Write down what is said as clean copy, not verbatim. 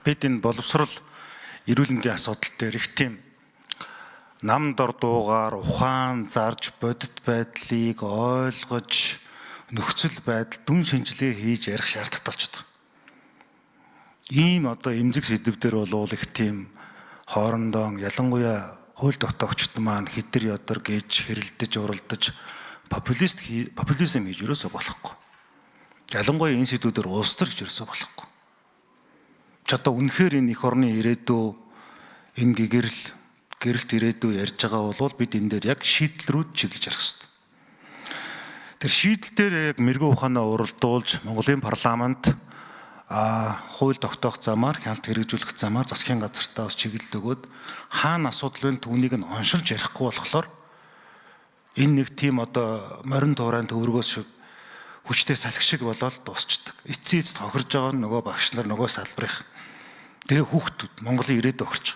Бид энэ боловсрал, эрүүл мэндийн асуудал дээр их тийм нам дор дуугаар ухаан зарж, бодит байдлыг ойлгож, нөхцөл байдал дүн шинжилгээ хийж ярих шаардлагатай болчиход байгаа. Ийм одоо эмзэг сэдэв дээр бол их тийм хоорондоо, ялангуяа хууль тогтоогчд маань хідэр ядар гэж хэрэлдэж, уралдаж, популизм хийж ерөөсөө болохгүй. Ялангуяа энэ сэдвүүдээр улс төр гэж ерөөсөө болохгүй. Ч одоо үнэхээр энэ эх орны ирээдүй, энэ гэгэрэл, гэрэлт ирээдүй ярьж байгаа бол бид энэ дээр яг шийдэл рүү чиглэж ярих хэрэгтэй. Тэр шийдэл дээр яг мэрэгэн ухаанаа уралдуулж, Монголын парламент хууль тогтоох замаар, хяналт хэрэгжүүлэх замаар засгийн газартаа бас чиглэл өгөөд, хаана асуудал вэ, түүнийг нь оншилж ярихгүй болохоор энэ нэг тийм одоо морин туурайн төвөргөөс шиг, хүчтэй салхи шиг болоод дуусчдаг. Эцсийн эцэст хохирж байгаа нь нөгөө багш нар, нөгөө салбарынх. Тэгээ хүүхдүүд, Монголын ирээдүй хохирч.